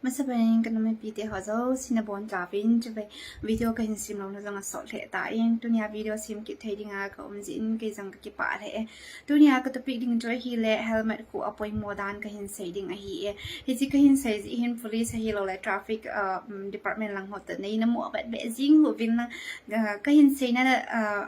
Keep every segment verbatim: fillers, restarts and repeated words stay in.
Masapen in ka nam mipite ho jouse nabonchauvin, chuve video kahin sem louna jong asot lheh tan, tunia video sem kit thei dinga ka um jeh in kei jong ka kipah lheh e. Tunia ka topic ding chu ahile helmet khu apoimo dan kahin sei ding ahi e. Hiche kahin sei jeh hin police ahilouleh traffic, uh, um, department lang ho toh neina mo avet ve jing uvin lang, uh, kahin seina, uh,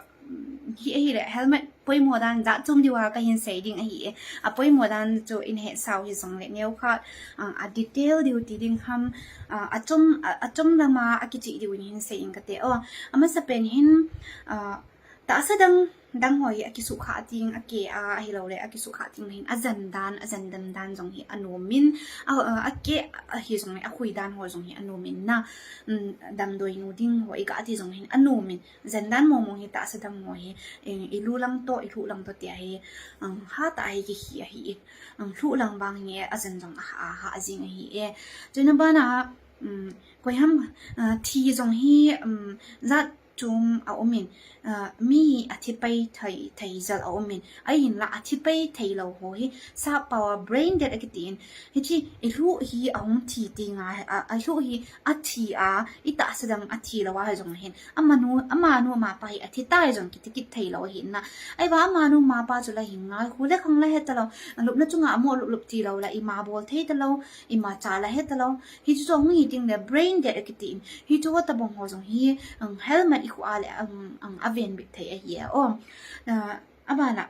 hi ahile helmet poimo dan jat chom diuva kahin sei ding ahi e. Apoimo dan chu in hetsau hijongle neokhat, uh, a detail diu ti ding ham, uh, achom, uh, achom lama akicheh diu in hin sei inge kati o. Amasapen hin, uh, tahsa dang dang ho hi akisuhkhah ding, akeh a ahilouleh akisuhkhah ding hin ajen dan, ajen dem dan jong hi anom in, a, a, akeh ahi jongle akhui dan ho jong hi anom in na, um, damdoinu ding ho iga ti jong hin anom in. Jen dan mong mong hi tahsa dang ho hi, eh, ilu lang toh, ilhuh lang toh tia hi, um, hatah a hi kihi ahi e. Um, lhuh lang vang hi ajen jong aha, aha jing ahi e. Chuna bana, um, koiham, uh, thi jong hi, um, jat chom aum in, uh, mi hi athi pai thei, thei jel aum in, ahinla athi pai thei lou ho hi sap pao a brain dead akiti in, hiche ilhuh hi ahung thi teng a, a, ilhuh hi athi a, itahsa dang athi lou a hijong hin, amanu, amanu amapa hi athi tai jong kiti kit thei lou ahi na. Ahivang amanu amapa chu la hin ngai khu le khang la he talou, lupna chunga amo lup lup ti lou la, ima bol thei talou, ima cha la he talou. Hichu chu hung hi teng le brain dead akiti in. Hichu tabang ho jong hi, um, helmet ikhu a le, um, um, aven bit thei ahi e. O, uh, abana,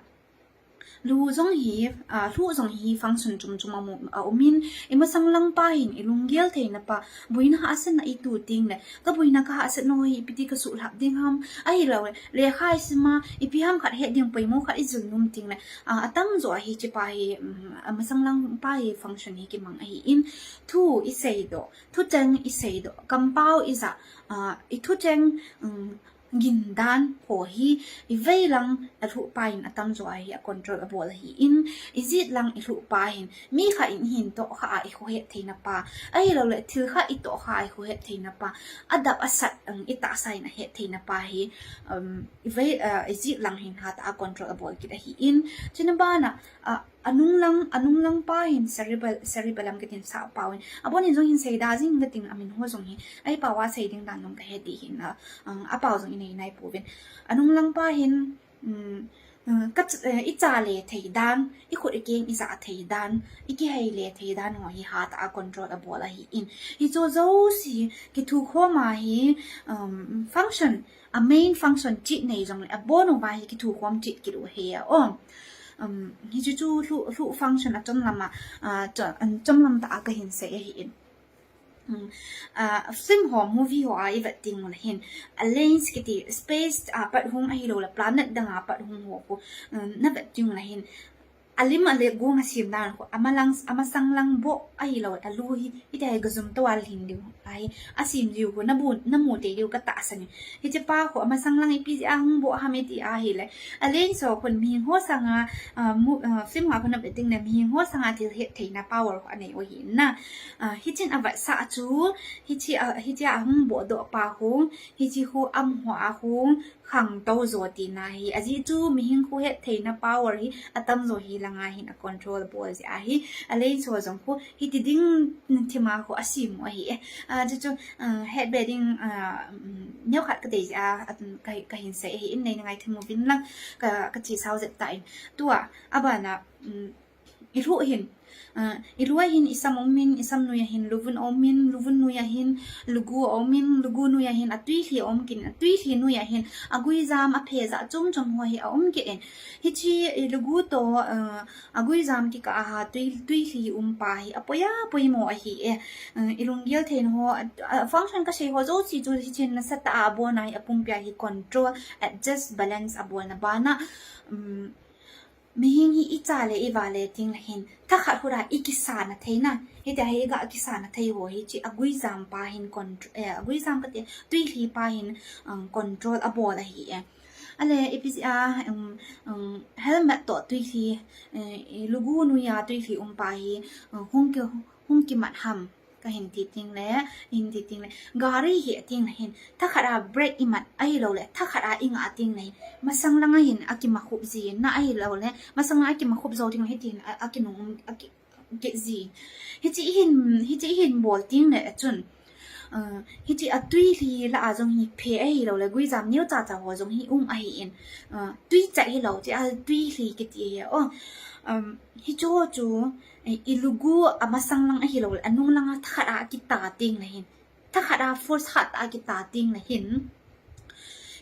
lu jong hi, uh, lhuh jong hi function chom chom amu, aum in, imasang lang pa hin, ilunggel theina pa, boina hahsatna itu teng le, ka boina ka hahsatna ho hi ipi ti ka suhlhap ding ham, ahilouleh, lekha isim a, ipi ham khat het ding poimo khat ijil nom teng le, uh, atamjo a hiche pa hi, um, amasang lang pa hi function hi kimang ahi in, thu isei doh, thucheng isei doh, kampao ija, uh, ithucheng, um, gin dan ho hi, ivei lang alhuh pa in atamjo a hi a control abol ahi in, ijet lang ilhuh pa hin, mi khat in ihin tohkhah a ikhohet theina pa, ahilouleh thil khat itohkhah a ikhohet theina pa, adap asat, um, itahsa in ahet theina pa hi, um, ivei, uh, ijet lang hin hatah a control abol kit ahi in, chuna bana, uh, anung lang, anung lang pa hin cerebral, cerebellum kiti in sap pao in. Abon in jong hin sei da jing kating amin ho jong hi. Ahi pao a sei ding dan jong kahe ding hin a, um, apao jong inei nai pouvin. Anung lang pa hin, um, um, ka ch-, eh, icha le thei dan, ikhut ikeng ija thei dan, ikihei le thei dan ho hi hatah a control abol ahi in. Hichu jouse kithukhom a hi, um, function, a main function cheh nei jongle, abon uva hi kithukhom cheh kit u ahi e. O, um, hichu chu lhuh, lhuh function achom lam a, uh, cho-, um, chom lam tah a kahin sei ahi in. Um, uh, film ho, movie ho a ivet teng ule hin, aliens kiti space a pat hung ahilouleh planet dang a pat hung ho khu, um, navet teng ule hin, alim ale gong asem dan khu, amalang, amasang lang boh ahilou, alu hi, hitia hi gajum tou a lhin diu ahi, asem diu khu, nabu, namu tei diu katahsan in. Hiche pa khu, amasang lang ipi jeh a hung boh ham iti ahile, aliens ho khun mihem ho sanga, uh, mu-, uh, film a khun navet teng le, mihem ho sanga thil het theina power khu anei u ahi na. Uh, hichun avetsah chu, hiche a, hiche a hung boh doh pa khu, hiche khu amaho a khu, khangtou jo tina hi. Ajeh chu mihem khu het theina power hi atamjo hi langa hin a control bol jeh ahi. Aliens ho jong khu hiti ding thima khu asem u ahi e. Ah, chu chu, ah, het be ding, ah, um, neokhat kadei jeh a, ah, ka, kahin sei ahi in, neina ngaithim uvin lang ka, kachesau jep tan. Tua, abana, um, ilhuh hin, ah, ilu a hin isam um in, isam noi a hin luvun um in, luvun noi a hin lugu um in, lugu noi a hin atuilhi um kit in, atuilhi noi a hin aguijam aphe jat chom chom ho hi aum kit in. Hiche ilugu toh, ah, aguijam kikah a tui, tuilhi um pa hi apoi a poimo ahi e. Ah, ilunggel theina ho, ah, function kasei ho jouse chu hichun nasatah a abon a hi apumpi a hi control, adjust, balance abolna bana, um, mihem hi icha le iva le teng le hin, thakhat khut a ikisana theina. Hitia hi iga kisana thei ho hiche aguijam pa hin contr-, eh, aguijam kati, tuilhi pa hin, um, control abol ahi e. Ale ipi jeh a, um, um, helmet toh tuilhi, eh, lugu noi a tuilhi um pa hi, um, hung ki, hung kimat ham. Kahin ti teng le, hin ti teng le, gari hi teng le hin, thakhat a brake imat ahilouleh, thakhat a ingah teng le hin, masang lang a hin akimakhup jin na ahilouleh, masang lang a akimakhup jou teng le hitin a, akinung, aki, kit ji. Hichi hin, hichi hin bol ting le chun, uh, hichi a tuilhi lah a jong hi phe ahi lo le, guijam neo cha cha ho jong hi um ahi in, uh, tui cha hi lo, chi a tuilhi kiti hi o. Um, hichu chu, eh, i lugu a masang lang ahi lo le, a nung lang a thakhat a kita ting le hin. Thakhat a force hat a kita ting le hin.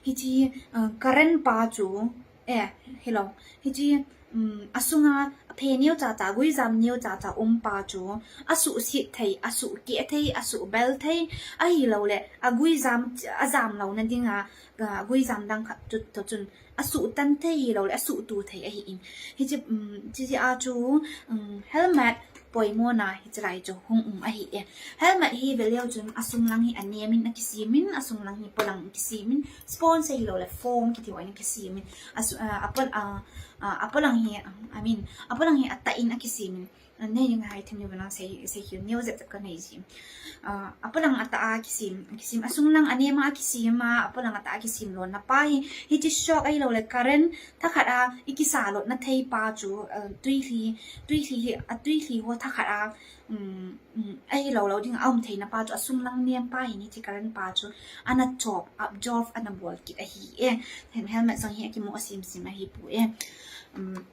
Hichi, uh, current pa chu, eh, hi lo. Hichi, um, a sunga a phe neo cha cha, guijam neo cha cha um pa chu, a suh sit thei, a suh keh thei, a suh bel thei, ahi lo le, a guijam, a jam lo na ding a, a guijam dang khat chu to chun, a suh tan thei hi lo le, a suh tu thei ahi in. Hichi, um, chi a chu, um, helmet, poimo na hichi lai chu hung um ahi e. Helmet hi ve leu chun a sung lang hi a nem in a kisem in, a sung lang hi polang kisem in, sponge hi lo le foam kiti ho in a kisem in, a su-, a, a pol-, a, a, a polang hi, I mean, a polang hi a tah in a kisem in. A nei ding hai them ni vana sei, sei hi neo zep zep ka nei ji. A, a polang a tah a kisem, kisem, a sung lang a nem a kisem a, a polang a tah a kisem lo na pa hi, hichi shock ahi lo le current, thakhat a, i kisa lo na thei pa chu, uh, tuilhi, tuilhi hi, a tuilhi ho thakhat a, um, um, ahi lo lo ding a um thei na pa chu, a sung lang nem pa hi ni chi current pa chu, ana chop, absorb, ana bol kit ahi e. Hen helmet jong hi a kimu a sim sim ahi pu e. Um,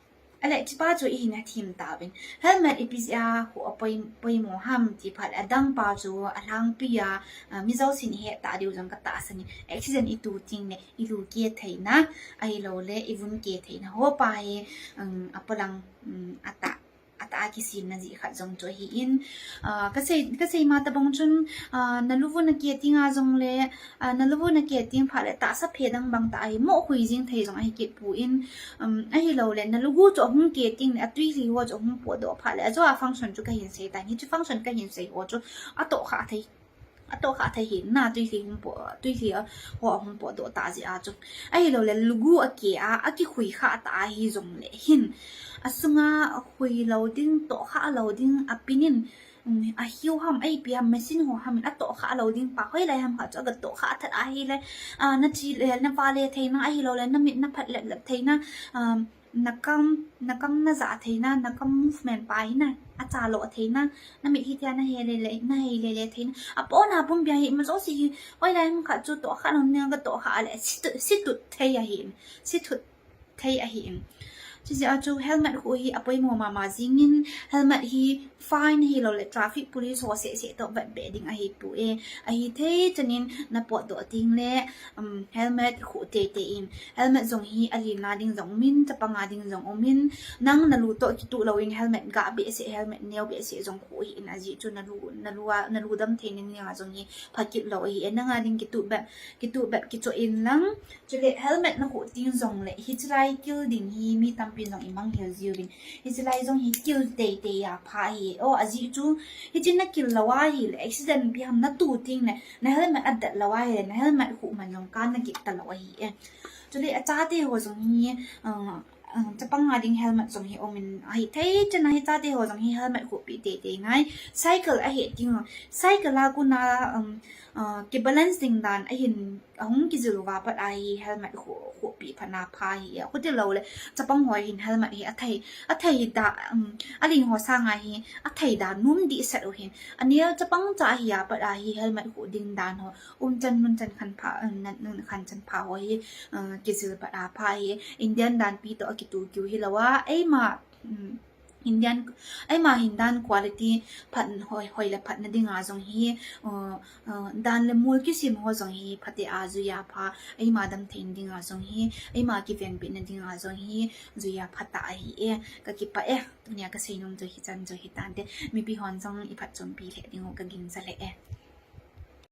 a le chi pa chu i hin a thim ta vin. Helmet i pi a hu a poi, poimo ham ti phat a dang pa chu, a lhangpi a, uh, mi zo sin i he ta diu jong ka ta sa ni. Accident i tu ting le, i lu keh thei na, ahi lo le, i vun keh thei na. Ho pa hi, um, a polang, um, a tah, a tah a kisem na ji khat jong chu ahi in. Uh, ka sei, ka sei ma ta bang chun, uh, na lu vun a keh ting a jong le, uh, na lu vun a keh ting phat le tahsa phe dang bang ta ahi mo hui jing thei jong ahi kit pu in. Um, ahi lo le, na lugu chu a hung keh ting le, a tuilhi ho chu a hung potdoh phat le, a jo a function chu ka hin sei ta, hichi function ka hin sei ho chu, a toh kha thei. A toh kha thei hi na tuilhi hung po, tuilhi a ho a hung potdoh ta ji a chu. Ahi lo le lugu a keh a, a kihui kha ta ahi jong le hin. A sunga hui lo ding, toh kha lo ding, a pin in, um, a hiu ham, a ipi ham, machine ho ham in a toh kha lo ding pa, hoi lai ham kha chu a ga toh kha that ahi le, ah, na chi le, na va le thei na, ahi lo le, na mit na phat lep lep thei na, um, na kam, na kam na ja thei na, na kam movement pa hi na, a cha lo thei na, na mit hi thei na he le le, na he le le thei na. A po na pum bia hi, ma jo si hi, hoi lai ham kha chu toh kha lo ne ga toh kha le, si tu, si tu thei ahi, si tu thei ahi in. Chi ji a chu helmet khu hi a poimo ma ma jing in, helmet hi fine hi lo le traffic police ho se se toh vet be ding ahi pu e. Ahi thei chan in na potdoh ting le, um, helmet khu tei tei in. Helmet jong hi a lin na ding jong um in, chapang a ding jong um in, nang na lu toh kitu lo in helmet ga be se, helmet neo be se jong khu hi in a ji chu na lu, na lu a, na lu dam thei na ni a jong hi pha kit lo ahi e. Nang a ding kitu be, kitu be kicho in lang. Chule helmet na khu ting jong le, hichi lai kil ding hi mi tampi jong i mang hel jiu vin. Hichi lai jong hi kil tei tei a pha hi. O, a ji chu, hichi na kil lo ahi le, accident pi ham na tu ting le, na helmet a det lo ahi le, na helmet khu man jong ka na kit ta lo ahi e. Chule a chate ho jong hi, uh, uh, chapang a ding helmet jong hi um in ahi thei chan a hi chate ho jong hi helmet khu pi tei tei ngai. Cycle ahi ting, cycle a kuna, um, uh, ki balance ding dan ahin a hung kijil uva pat a hi helmet khu, khu pi phat na pha hi a. Khu ti lo le, chapang ho hin helmet hi a thei, a thei da, um, a ling ho sang a hi a thei da num di set u hin. A neo chapang cha hi a pat a hi helmet khu ding dan ho. Um chan nun chan khan pha, um, nan, nun khan chan pha ho hi, uh, kijil pat a pha hi. Indian dan pi toh a kitu kiu hi lo a, eima, um, Indian, eima hin dan quality phat hoi, hoi le phat na ding a jong hi, uh, uh, dan le mul kisem ho jong hi phate a jui a pha, eima dam thei na ding a jong hi, eima kiven pi na ding a jong hi, jui a pha ta ahi e, ka kipah e, tunia ka sei nom jong hi chan jong hi tan te, mipi hon jong i phatchompi le ding u ka gingcha le e.